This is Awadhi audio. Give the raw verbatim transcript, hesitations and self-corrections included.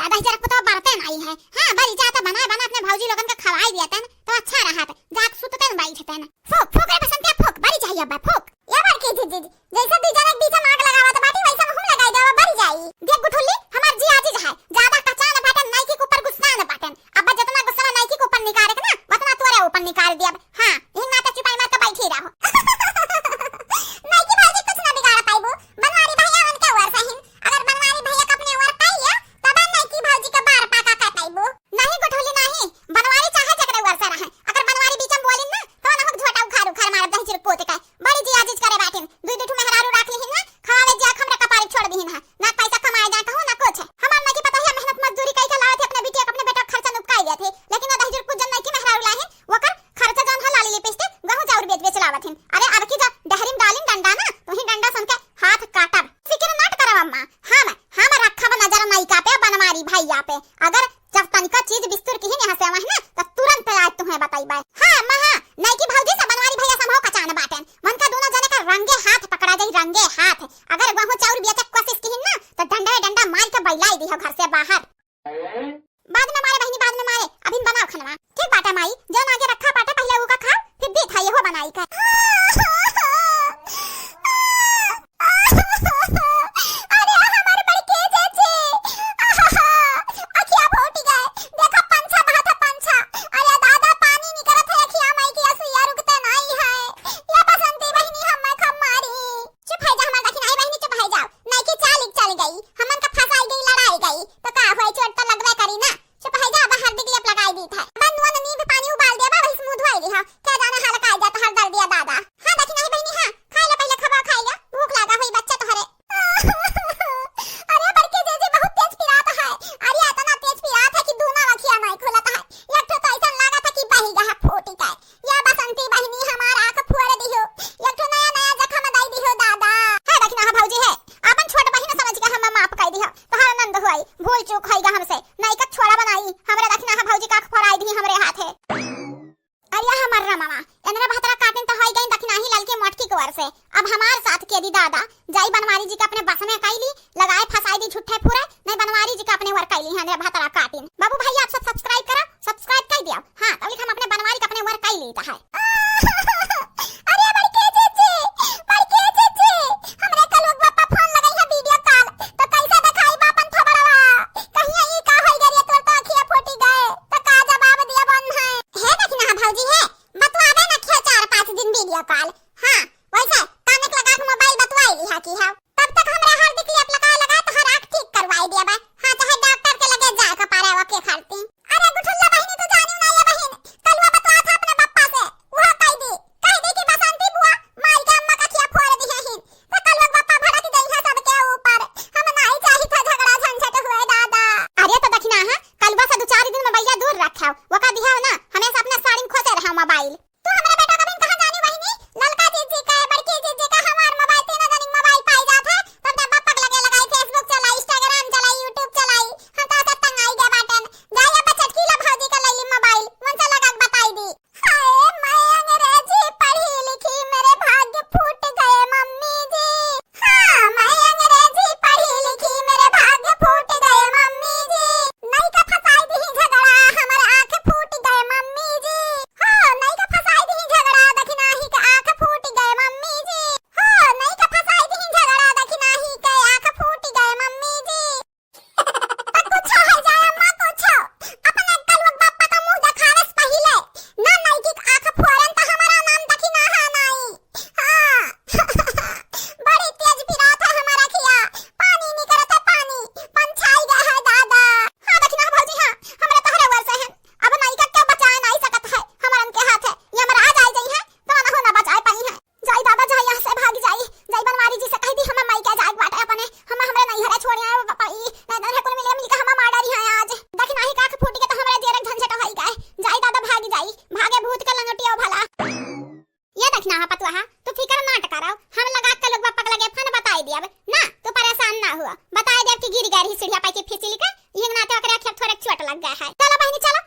दहिजरा पुतवा बरते नाई है। हाँ, बरी जा त बनाए बना अपने भौजी लोगन के खवाई दिया तन, तो अच्छा रहत। जाके सुतते न बैठते न। फूक, फूक रे बसंतिया, फूक, बरी जाई अब, फूक। या बड़की जीजी, जैसे दुई जने के बीच में आग लगावत बाटी, वैसे में हम लगाई देवा, बरी जाई। देख गुठुल्ली, हमार जी आजिज है, ज्यादा कचान बाटन, नइकी के ऊपर गुस्सा न बाटन। अब जतना गुस्सा नइकी के ऊपर निकारे के ना, वतना तोरे ऊपर निकाल दियब। हाँ, यही नाते चुपाई मार के बैठी रहो। नइकी भौजी कुछ ना बिगाड़ पाइबू, बनवारी भैया उनके ओर से हिन। अगर बनवारी भैया के अपने ओर पाई लिया, तब नइकी भौजी के बार पाका कह पाइबू। नहीं गुठुल्ली नहीं, बनवारी चाहे जकरे ओर से रहे, अगर बनवारी बीच में बोलिन ना, तो ना झोटा उखाड़ उखाड़ मारब दही चिरक पोत के। बड़ी जी आजिज करे बाटिन, दुई दुई ठो मेहरारू राख लिहिन है, खवावे जिया के हमरा कपारी छोड़ दिहिन है, ना पैसा कमाए जाए कहूँ ना कुछ। हमार नइकी पता है मेहनत मजदूरी कई के लावत है अपने बिटिया के, अपने बेटा के खर्चा नुपकाई देत है, लेकिन ना दही चिरक कुछ जन नइकी मेहरारू लाहिन, वकर खर्चा जौन है लाली लिपस्टिक, गहूँ चाउर बेच बेच लावत हिन। अरे अब की जा डहरी में डालिन डंडा ना, तो ही डंडा सन के हाथ काटब। फिक्र नाट करब अम्मा, हम, हम रखब नजर नइका पे बनवारी भैया पे। अगर जब तनिका चीज बिस्तुर किहिन यहाँ से वहाँ ना, तो तुरंत आज तुम्हें बताइबे। हाँ, महा, नइकी भौजी से बनवारी भैया समहो कचान बाटेन। मन का दोनों जने का रंगे हाथ पकड़ा जाई, रंगे हाथ। अगर वहू चाउर बिया के कोशिश किहिन ना, तो डंडा डंडा मार के बैलाई दिहो घर से बाहर। बाद में मारे बहिनी, बाद में मारे, अभी बनाओ खनवा। ठीक बाटे माई, जौन आगे रखा बाटे पहले ओका खाओ, फिर देत है यहो बनाई का। अरे हमार बड़के जीजी, अखिया फूट गए, देखा पंछा बहत है पंछा। अरे दादा पानी निकलत है अखिया माई की, असुइया रुकते नहीं है। या बसंती बहिनी हम खम मारी। चुप है जा हमार दखिनाही बहिनी, चुप है जाओ। नइकी चाल एक चल गई, हमन का फंसाई गई, लड़ाई गई, तो का हुआ, चोट तो लगबे करी ना। चुप है जा, अब हरदी के लेप लगाई दीत है। बन वन नींबू पानी उबाल देबा, वही से मुंह धोई लिहा। क्या जाने हाल का आ जाता हर दर्दिया दादा। हाँ दखिनाही बहिनी, हाँ, खाई ले पहले, खबा खाई ले, भूख लागा हुई बच्चा तोहरे। अरे बड़के जीजी बहुत तेज पिरात है। अरे इतना तेज पिरात है कि दूना अखिया नहीं खुलत है। एक ठो तो ऐसा लागत है कि बही गहा फूटी का। या बसंती बहिनी हमार आँख फोड़ दिहो, एक ठो नया नया जख्म दई दिहो दादा। है दखिनाहा भौजी है, आपन छोट बहिन समझ के हम माफ कई दिहो, तोहार नंद होई, भूल चूक होई गा हमसे, नइका छोड़ा बनाई, हमरे दखिनाहा भौजी का आँख फोड़ाई दी हमरे हाथे। अरे हमार रमवा, एनरे भतरा काटिन तो होई गई दखिनाही ललके मोटकी के ओर से, अब हमार साथ के दी दादा, जाई बनवारी जी के अपने बस में कई ली, लगाए फंसाई दी झूठे फुरे, नहीं बनवारी जी के अपने ओर कई ली, हाँ, एनरे भतरा काटिन। बाबू भाई आप सब subscribe करा, subscribe कई दिया। हाँ, तब हम अपने बनवारी के अपने ओर कई लीत है। अरे बड़के जीजी, बड़के जीजी, हमरे कलुआ बापा फोन लगाई है video call, तो कैसे देखाई बापन थोबड़वा? कहिया ई का होई गरिया तोर तो अखिया फूटी गए, तो का जवाब दिया बन है? हे दखिनाहा भौजी है, बतवावे न किया चार पाँच दिन video call। हाँ, वैसे कान के लगा के मोबाइल बतवाई लिहा की है। तब तक हमरा हरदी के लेप लगा लगा तोहर आँख ठीक करवाई दिया बा। हाँ, चाहे डॉक्टर के लगे जाए के पड़े ओके खातिर। अरे गुठुल्ला बहिनी, तू जानियो ना ये बहिन, कलुआ बतवा था अपने पप्पा से, वो कह दी, कह दी कि बसंती बुआ माई के अम्मा का खिया फोड़ दी है हिन। तो कलुआ पप्पा भड़क गई है सबके ऊपर। हम नहीं चाही था झगड़ा झंझट हुए दादा। अरे तो दखिनाहा, कलुआ से दो चार दिन मोबाइल दूर रखा, वो का दिया ना, हमेशा अपने साड़ी में खोसे रहा मोबाइल। तू हमरा बेटा का बिन कहाँ जानी बहिनी? ललका जीजी का, बड़की जीजी का, हमार मोबाइल, तीनों जनी मोबाइल पाई जात है। तब तक बापक लगे लगाई, Facebook चलाई, Instagram चलाई, YouTube चलाई। हम तो ऐसे तंग आई गए बाटन। जाई अब चटकीला भौजी का लैली मोबाइल, उनसे लगा के बताई दी। हाय, मैं अंग्रेजी पढ़ी लिखी, मेरे भाग्य फूट गए मम्मी जी। हाँ, मैं अंग्रेजी पढ़ी लिखी, मेरे भाग्य फूट गए मम्मी जी। नइका फंसाई दी झगड़ा, हमर आँख फूट गए मम्मी जी। हाँ, नइका फंसाई दी झगड़ा, दखिनाही के आँख फूट गए मम्मी जी। हाँ, नइका फंसाई दी झगड़ा, दखिनाही के आँख फूट गए मम्मी जी। तो कुछ है जाए अम्मा, कुछ। अपने कलुआ बापा का मुंह देखावे से पहिले ना नइकी के आँख फोड़न तो हमारा नाम दखिनाहा नाई। हाँ। बड़ी तेज पिरात है हमारा खिया। पानी निकरत है पानी। पंछाई गया है दादा। हाँ दखिनाहा भौजी, हाँ। हमरा तोहरे ओर से है। अब नइका के बचाए नाई सकत है। हमरन के हाथ है। ये हमरा आ जाए जाई है। तो ना हो ना बचाए पाई है। जाई दादा, जाई यहाँ से भाग जाई। जाई बनवारी जी से कह दी, हम माई के जाए बाटे अपने, हम हमरे नैहरे छोड़ आए बापा ई, नहीं तो कुल मिले मिलके हम मार डारी हैं आज। दखिनाही का आँख फूट के तो हमरे जेरक झंझट होई गए। जाई दादा, भाग जाई, भागे भूत के लंगटिया भला। ये दखिनाहा पतुआ, तू फिकर नाट करो, हम लगा के लोग बापा के लगे फोन बताई दियब ना, तू परेशान ना हुआ, बताई दियब कि गिर गए रही सीढ़िया पाई के फिसली के, ये नाते ओकरे आँख थोड़े चोट लग गए है। चलो बहिनी, चलो।